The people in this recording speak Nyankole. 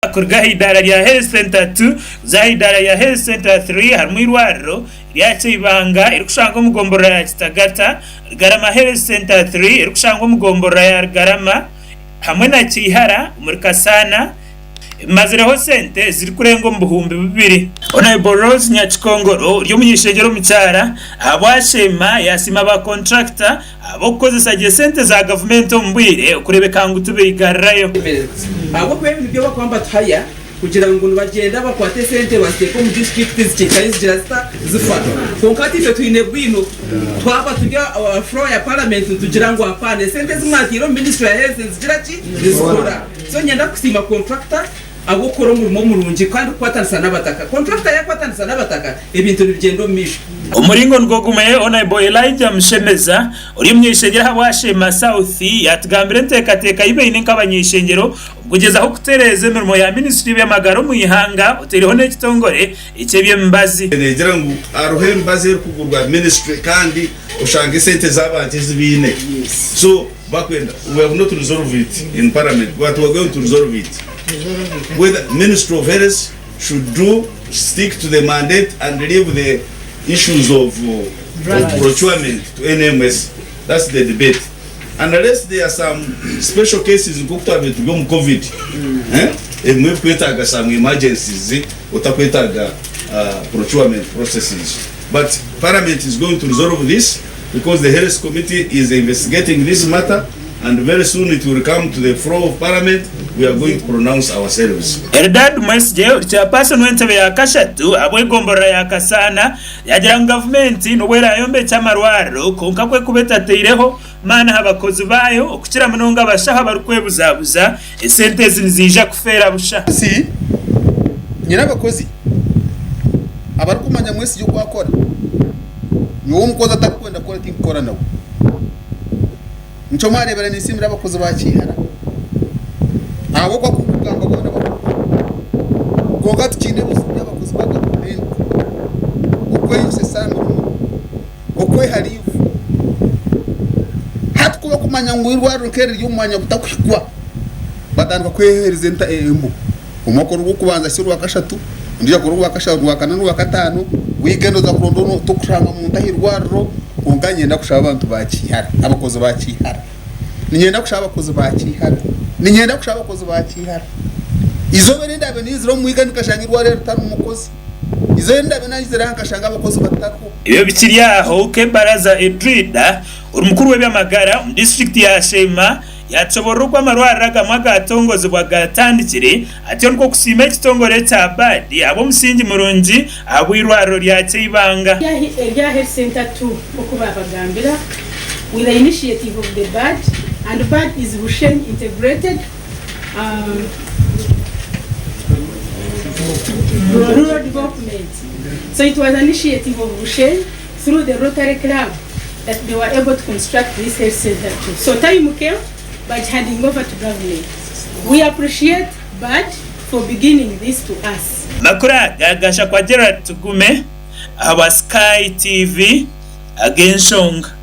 Kuruga aha idaara rya Health Centre 2 kuza aha idaara rya Health Centre 3 harimu eirwariro rya Kyeibanga erikushangwa omu gomborora ya Kitagata, Rugarama Health Centre 3 erikushangwa omu gomborora ya Rugarama hamwe na Kyihara omuri Kasaana emazireho sente ezirikurenga omu buhumbi bubiri. Honourable Rose Nyakikongoro ori omuny'eishengyero omukyara ahabwa Sheema yasiima ba contractor Ahabw'okukozesa gye sente za gavumenti omu bwire okureebeka ngu tibaigarirayo. Ahabw'okuba ebi nibyo barikuba nibatuhaya kugira ngu nibagyenda bakwata esente baziteeka omu disiturikiti zikihikayo zigira zita? Zifa. Kwonka hati itwe twine bwino twaba turi aha floor ya paramenti nitugira ngu apaana esente ezi mwataire omu ministry ya health nizigira ki? Nizikora. So niinyenda kusiima contractor ahabw'okukora omurimo murungi kandi kukwatanisa n'abataka. Contractor yaakwatanisa n'abataka ebintu nibigyenda omu maisho. Omuringo nigwo gumwe, Honourable Elijah Mushemeza, ori omunyeishengyero ahabwa Sheema South yatugambira enteekateeka ei baine nk'abanyeishengyero okugyezaho kutereeza emirimo ya minisitule y'eby'amagara omu ihanga oteireho n'ekitongore eky'eby'emibazi. Neegira ngu hariho emibazi erikugurwa minisitule kandi oshanga esente z'abantu ezi baine so bakwenda we have not resolved it in parliament but we are going to resolve it whether ministry of health should do stick to the mandate and leave the issues of of procurement to NMS that's the debate unless there are some special cases nkoku twabaire turi omu covid eh ebimwe ebikwetaaga some emergencies otakwetaaga procurement processes but parliament is going to resolve this because the health committee is investigating this matter and very soon it will come to the floor of parliament we are going to pronounce ourselves. Eldad Mwesigye ori chairperson w'entebe ya kashatu ahabw'egomborora ya Kasaana yaagira ngu gavumenti n'obu eraayombekye amarwariro kwonka ku ekuba etateireho maani aha bakozi baayo okukira munonga abashaho abarikwebuzabuza, esente ezi niziija kufeera busha. Nsi nyine abakozi abarikumanya Mwesigye oku akora. Nyowe omukozi atarikwenda kukora tinkukora nawe. Nikyo mwareebera ninsiimira abakozi ba Kiihara ahabw'okuba ku ndikugamba boona bahurira. Kwonka tukiine ebizibu by'abakozi ba gavumenti, okweyosesa aha mirimo, okweha liivu. Hati ku barikumanya ngu eirwariro nk'eri riri omu mwanya gutakuhikwa, batandika kweheereza embu. Omwe akora orw'okubanza ahitsya orwakashatu, ondiijo akora orwakana n'orwakataano, wiiki oza kuronda onu tokushanga muntu aha irwariro, kwonka niinyenda kushaba abantu ba Kiihara, abakozi ba Kiihara, niinyenda kushaba abakozi ba Kiihara, niinyenda kushaba abakozi ba Kiihara, eizooba eri ndaabe niizire omu wiiki nkashanga irwariro ritarimu mukozi, eizooba eri ndaabe naizire aha nkashanga abakozi batariho. Ebyo bikiri aho, Kebaraza Edrida, ori mukuru w'eby'amagara omu disiturikiti ya Sheema, Yatushoboorora oku amarwariro agamwe agaatongozibwa gaatandikire, atyo nikwo kusiima ekitongore ekya BAD ahabw'omusingi murungi ahabw'eirwariro rya Kyeibanga. Erya Health Centre to nk'oku baabagambira with the initiative of the BAD and BAD is Rushenyi Integrated Rural Development so it was an initiative of Rushenyi through the Rotary Club that they were able to construct this health center too. So time came bagihandinga over to government. We appreciate BAD for beginning this to us. Amakuru aga gashakwa Gerald Tugume ahabwa Sky TV ag'enshonga.